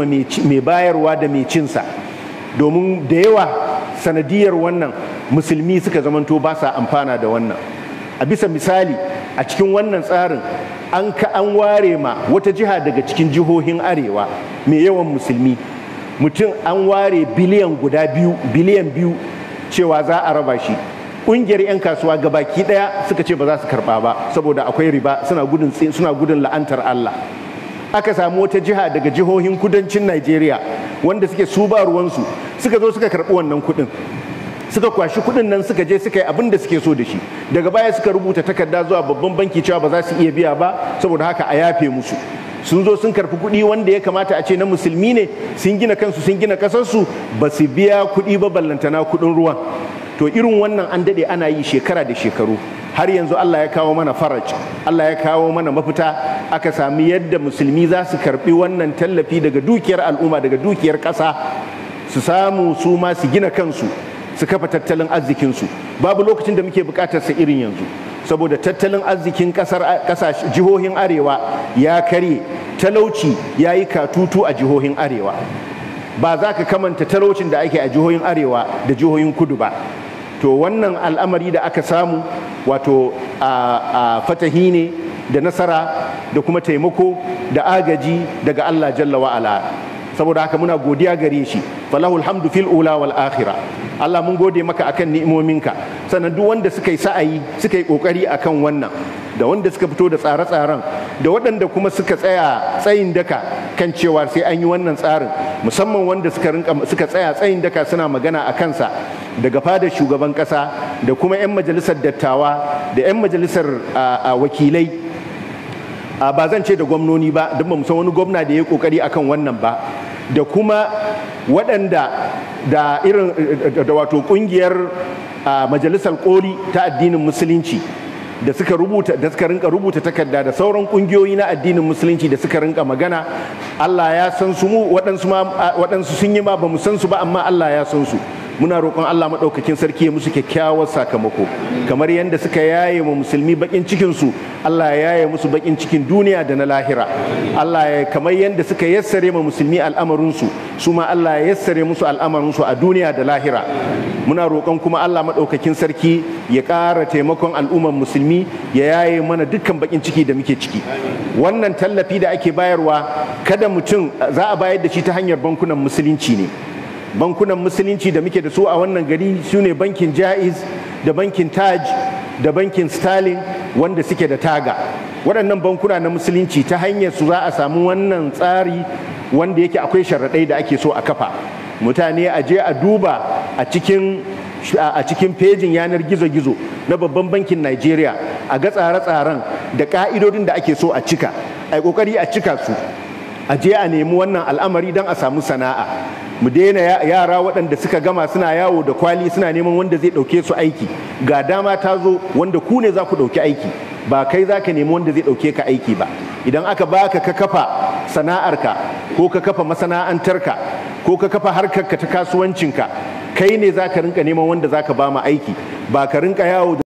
Mai bayarwa da mai cinsa, domin da yawa sanadiyar wannan musulmi suka zamanto ba sa amfana da wannan. A bisa misali, a cikin wannan tsarin an ware ma wata jiha daga cikin jihohin arewa mai yawan musulmi, mutum an ware biliyan guda 2, biliyan 2, cewa za a raba shi. Ƙungiyar 'yan kasuwa gabaki ɗaya suka ce ba za su karɓa ba saboda akwai riba, suna gudun la'antar Allah. Aka samu wata jiha daga jihohin kudancin Najeriya wanda suke su ba ruwansu, suka zo suka karɓi wannan kuɗin, suka kwashi kuɗin nan, suka je suka yi abin da suke so da shi. Daga baya suka rubuta takarda zuwa babban banki cewa ba za su iya biya ba, saboda haka a yafe musu. Sun zo sun karfi kuɗi wanda ya kamata a ce na musulmi ne, sun gina kansu, sun gina ƙasarsu, ba su biya kuɗi ba, ballantana kuɗin ruwan. To, irin wannan an daɗe ana yi shekara da shekaru. Har yanzu Allah ya kawo mana faraj, Allah ya kawo mana mafita, aka sami yadda musulmi za su karbi wannan tallafi daga dukiyar al'umma, daga dukiyar ƙasa, su samu su ma su gina kansu, su kafa tattalin arzikinsu. Babu lokacin da muke buƙatar sa irin yanzu, saboda tattalin arzikin ƙasar ƙasashe jihohin arewa ya karye, talauci ya yi katutu a jihohin arewa. Ba za ka kamanta talaucin da ake a jihohin arewa da jihohin kudu ba. To, wannan al'amari da aka samu, wato a fatahi ne da nasara da kuma taimako da agaji daga Allah jalla wa'ala. Saboda haka muna godiya gare shi. Falahul hamdu fil ula wal akhira. Allah, mun gode maka akan ni'imominka. Sannan duk wanda suka yi sa'ayi, suka yi kokari akan wannan, da wanda suka fito da tsare-tsaren, da waɗanda kuma suka tsaya tsayin daka kan cewa sai an yi wannan tsarin, musamman wanda suka rinka suka tsaya tsayin daka suna magana a kansa daga fadar shugaban ƙasa da kuma 'yan majalisar dattawa da 'yan majalisar wakilai, ba zan ce da gwamnoni ba don ba mu san wani gwamna da ya yi kokari akan wannan ba, da kuma waɗanda da irin da wato ƙungiyar majalisar koli ta addinin musulunci da suka rubuta, da suka rinka rubuta takarda, da sauran kungiyoyi na addinin musulunci da suka rinka magana. Allah ya san su. Mu waɗansu ma, waɗansu sun yi ma ba mu san su ba, amma Allah ya san su. Muna roƙon Allah maɗaukakin sarki ya musu kyakkyawar sakamako. Kamar yadda suka yaye wa musulmi baƙin cikin su, Allah ya yaye musu baƙin cikin duniya da na lahira. Allah ya kamar yadda suka yassare ma musulmi al'amarin su, su ma Allah ya yassare musu al'amarin su a duniya da lahira. Muna roƙon kuma Allah maɗaukakin sarki ya ƙara taimakon al'ummar musulmi, ya yaye mana dukkan baƙin ciki da muke ciki. Wannan tallafi da ake bayarwa, kada mutum, za a bayar da shi ta hanyar bankunan musulunci ne. Bankunan musulunci da muke da su a wannan gari su ne bankin Jaiz da bankin Taj da bankin Sterling wanda suke da taga. Waɗannan bankuna na musulunci, ta hanyar su za a samu wannan tsari, wanda yake akwai sharaɗai da ake so a kafa. Mutane a je a duba a cikin fejin yanar gizo-gizo na babban bankin Nigeria a ga tsare-tsaren da ka'idodin da ake so a cika. A yi kokari a cika su, a je a nemi wannan al'amari don a samu sana'a. Mu daina yara waɗanda suka gama suna yawo da kwali suna neman wanda zai ɗauke su aiki. Ga dama ta zo wanda ku ne za ku ɗauki aiki, ba kai za ka nemi wanda zai ɗauke ka aiki ba. Idan aka baka, ka kafa sana'arka ko ka kafa masana'antarka ko ka kafa harkarka ta kasuwancinka, kai ne za ka rinka neman wanda za ka ba ma aiki, ba ka rinka yawo da